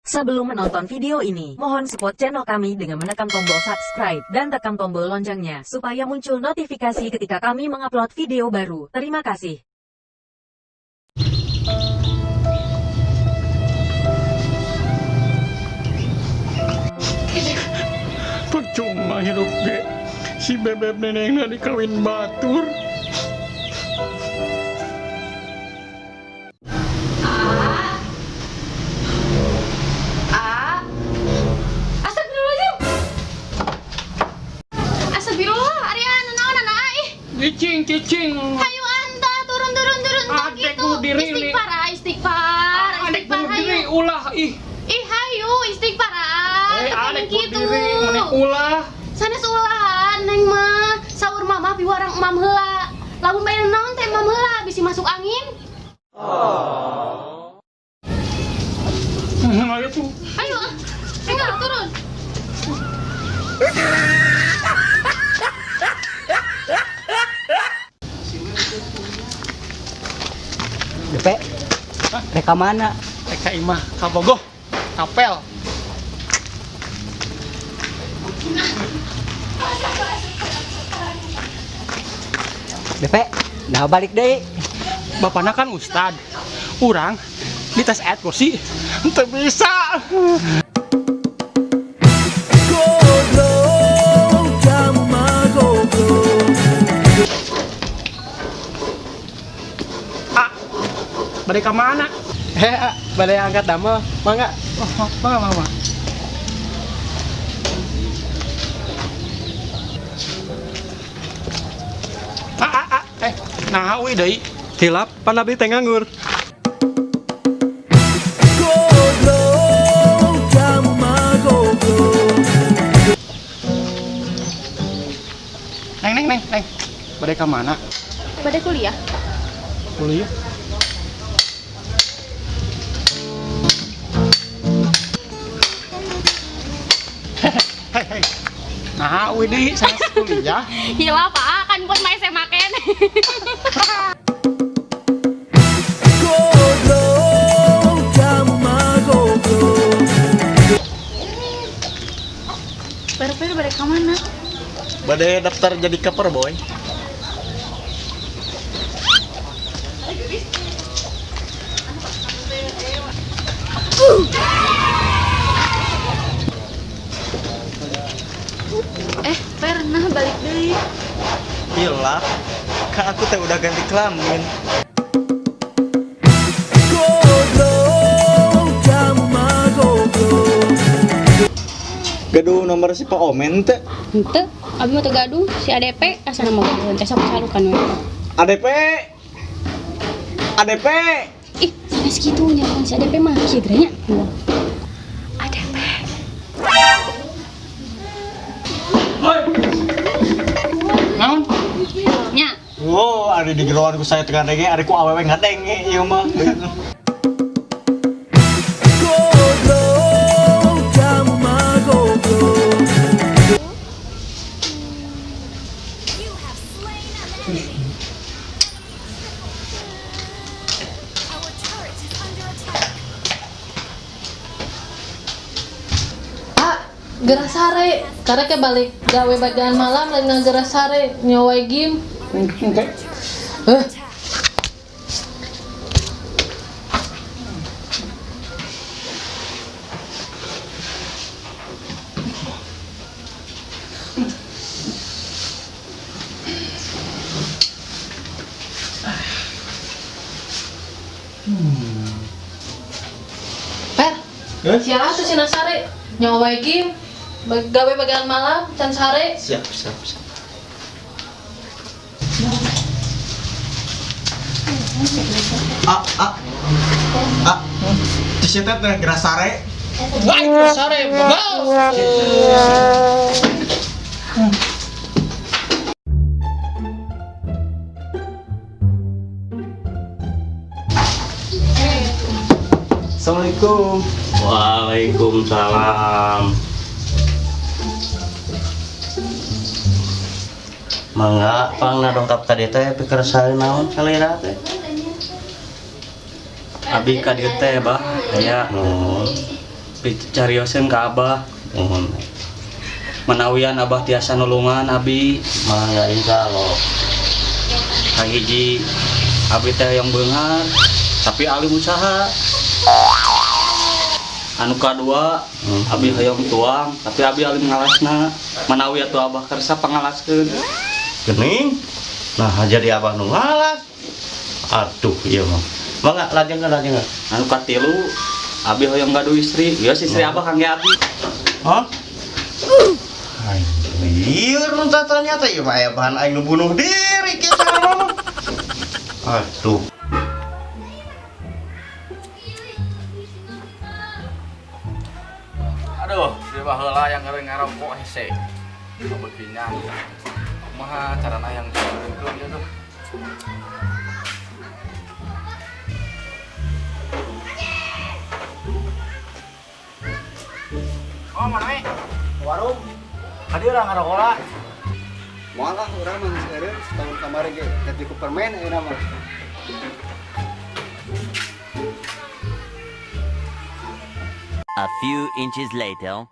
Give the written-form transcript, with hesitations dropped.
Sebelum menonton video ini, mohon support channel kami dengan menekan tombol subscribe dan tekan tombol loncengnya supaya muncul notifikasi ketika kami mengupload video baru. Terima kasih. Percuma hidup ge. Si bebeb nenengna dikawin batur. Ah. Astagfirullahaladzim. Astagfirullah, Arya, naon ih. Cicing, cicing. Hayu anta turun turun turun tong Adek gitu. bunuh diri, Li. Istighfar, ah, istighfar, Adek istighfar bunuh diri hayu. ulah ih. Ih hayu istighfar ah. Eh, Teu adek bunuh kitu. diri meni ulah. Sanes ulahan neng mah. Saur mama piwarang emam heula. Lamun bae naon teh emam heula bisi masuk angin. Ayo tuh. Ayo ah. Enggak turun. DP, reka mana? Reka imah kabogoh. Kapel. DP, nah balik deh. Bapakna kan ustad. Urang di tes ayat kursi teu bisa. Ah, balik ke mana? Eh, balai angkat damel, mangga. Oh, mangga, mangga. Ah, ah, ah. Eh, nah, wih deui. Hilap, pan abdi teh nganggur. Neng, neng, neng, neng. Balik ke mana? Bade kuliah. Kuliah. Hei, hei. Nah, wih saya kuliah. Hilap ah kan buat mah SMA keneh. Per-per bade ka mana? Badai daftar jadi cover boy. Eh, per nah balik deui. Hilap, kan aku teh udah ganti kelamin. Gaduh nomor si Pak Omen teh. Henteu, abi mah teu gaduh, si ADP asana mah gaduh teh sok salukan we. ADP. ADP. Ih, sanes kitu nya kan si ADP mah kieu nya. ADP. Hoi. Naon? Nya, Wow, ada di geroan ku saya tengah denge, ada ku awewe ngadenge ieu mah. Ah, gerak sare. Karena ke balik gawe bagian malam lain gerak sare nyawa game. Oke. Eh, Per, Eh? siapa tuh cina sare? Nyawa game gawe bagian malam can sare. Siap, siap, siap. A, A, A. Di situ teh gerak sare. Wah, itu sore, bos. Assalamualaikum. Waalaikumsalam. Mangga pangna dongkap ka dieu teh pikir sare naon salira teh. Abi ka dieu teh bah aya nu Dicarioseun ka Abah. Mohon. Manawian Abah tiasa nulungan abi. Mangga, insyaallah. Kahiji, abi teh yang beunghar tapi alim usaha. Anu kadua, abi hoyong tuang tapi abi alim ngalasna. Manawi atuh Abah kersa pangalaskeun. Gening. Nah, jadi Abah nu ngalas. Aduh, ieu mah. Mangga, lajengkeun, lajengkeun. Anu katilu, abi hoyong gaduh istri. Ieu istri Abah kangge abi. Hah? Anjir, nu tatanya teh ieu mah aya bahan aing nu bunuh diri kieu cara mah. Aduh. Aduh, di baheula yang ngeureun ngarokok hese. Kabekinya. Kumaha carana yang diurungkeun ieu tuh? Oh, mana we? Warung. Tadi urang ngarokok lah. Moal ah, urang mah geus eureun setahun kamari ge teh cukup permen ayeuna mah. A few inches later.